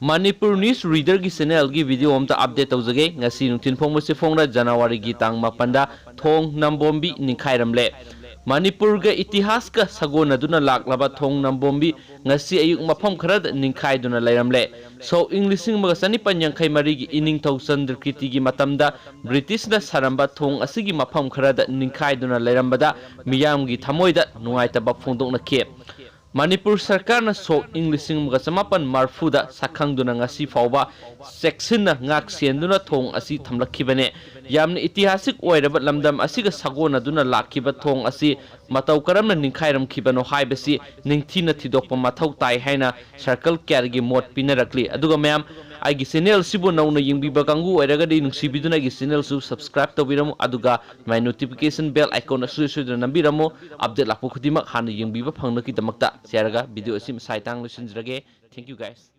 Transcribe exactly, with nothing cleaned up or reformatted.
Manipur news ꯔꯤꯗꯔꯒꯤ ꯆꯦꯅꯦꯜꯒꯤ video ꯑꯝꯇ update ꯇꯧꯖꯒꯦ꯫ ꯉꯁꯤ ꯅꯨꯡꯊꯤꯜ ꯐꯣꯡꯕꯁꯤ ꯐꯣꯡꯅ ꯖꯅꯋꯥꯔꯤꯒꯤ ꯇꯥꯡ ꯃꯥꯄꯟꯗ ꯊꯣꯡ ꯅꯝꯕꯣꯝꯕꯤ ꯅꯤꯡꯈꯥꯏꯔꯝꯂꯦ꯫ ꯃꯅꯤꯄꯨꯔꯒ ꯏꯇꯤꯍꯥꯁꯀ ꯁꯥꯒꯣꯟꯅꯗꯨꯅ ꯂꯥꯛꯂꯕ ꯊꯣꯡ ꯅꯝꯕꯣꯝꯕꯤ ꯉꯁꯤ ꯑꯌꯨꯛ ꯃꯐꯝ ꯈꯔꯗ ꯅꯤꯡꯈꯥꯏꯗꯨꯅ ꯂꯩꯔꯝꯂꯦ꯫ ꯁꯣꯛ ꯏꯪ ꯂꯤꯁꯤꯡ ꯑꯃꯒ ꯆꯅꯤꯄꯥꯟ ꯌꯥꯡꯈꯩ ꯃꯔꯤꯒꯤ ꯏꯅꯤꯡꯊꯧ ꯆꯟꯗ꯭ꯔꯀꯤꯔꯇꯤꯒꯤ ꯃꯇꯝꯗ ꯕ꯭ꯔꯤꯇꯤꯁꯅ ꯁꯥꯔꯝꯕ ꯊꯣꯡ ꯑꯁꯤꯒꯤ ꯃꯐꯝ ꯈꯔꯗ ꯅꯤꯡꯈꯥꯏꯗꯨꯅ ꯂꯩꯔꯝꯕꯗ ꯃꯤꯌꯥꯝꯒꯤ ꯊꯃꯣꯏꯗ ꯅꯨꯡꯉꯥꯏꯇꯕ ꯐꯣꯡꯗꯣꯛꯅꯈꯤ꯫ ꯃꯅꯤꯄꯨꯔ ꯁꯔꯀꯥꯔꯅ ꯁꯣꯛ ꯏꯪ ꯂꯤꯁꯤꯡ ꯑꯃꯒ ꯆꯃꯥꯄꯟ ꯃꯔꯤꯐꯨꯗ ꯁꯛꯈꯪꯗꯨꯅ ꯉꯁꯤ ꯐꯥꯎꯕ ꯆꯦꯛꯁꯤꯟꯅ ꯉꯥꯛ ꯁꯦꯟꯗꯨꯅ ꯊꯣꯡ ꯑꯁꯤ ꯊꯝꯂꯛꯈꯤꯕꯅꯦ꯫ ꯌꯥꯝꯅ ꯏꯇꯤꯍꯥꯁꯤꯛ ꯑꯣꯏꯔꯕ ꯂꯝꯗꯝ ꯑꯁꯤꯒ ꯁꯥꯒꯣꯟꯅꯗꯨꯅ ꯂꯥꯛꯈꯤꯕ ꯊꯣꯡ ꯑꯁꯤ ꯃꯇꯧ ꯀꯔꯝꯅ ꯅꯤꯡꯈꯥꯏꯔꯝꯈꯤꯕꯅꯣ ꯍꯥꯏꯕꯁꯤ ꯅꯤꯡꯊꯤꯅ ꯊꯤꯗꯣꯛꯄ ꯃꯊꯧ ꯇꯥꯏ ꯍꯥꯏꯅ ꯁꯔꯀꯜ ꯀꯌꯥꯗꯒꯤ ꯃꯣꯠ ꯄꯤꯅꯔꯛꯂꯤ꯫ ꯑꯗꯨꯒ ꯃꯌꯥꯝ, ꯑꯩꯒꯤ ꯆꯦꯅꯦꯜ ꯑꯁꯤꯕꯨ ꯅꯧꯅ ꯌꯦꯡꯕꯤꯕ ꯀꯥꯡꯕꯨ ꯑꯣꯏꯔꯒꯗꯤ ꯅꯨꯡꯁꯤꯕꯤꯗꯨꯅ ꯑꯩꯒꯤ ꯆꯦꯅꯦꯜꯁꯨ ꯁꯕꯁꯀ꯭ꯔꯥꯏꯕ ꯇꯧꯕꯤꯔꯝꯃꯨ, ꯑꯗꯨꯒ ꯃꯥꯏ ꯅꯣꯇꯤꯐꯤꯀꯦꯁꯟ ꯕꯦꯜ ꯑꯥꯏꯀꯣꯟ ꯑꯁꯨ ꯁꯣꯏꯗꯅ ꯅꯝꯕꯤꯔꯝꯃꯨ꯫ ꯑꯞꯗꯦꯠ ꯂꯥꯛꯄ ꯈꯨꯗꯤꯡꯃꯛ ꯍꯥꯟꯅ ꯌꯦꯡꯕꯤꯕ ꯐꯪꯅꯕꯒꯤꯗꯃꯛꯇ꯫ ꯁꯤ ꯍꯥꯏꯔꯒ ꯚꯤꯗꯤꯑꯣ ꯑꯁꯤ ꯃꯁꯥꯏ ꯇꯥꯡ ꯂꯣꯏꯁꯤꯟꯖꯔꯒꯦ꯫ Thank you, guys.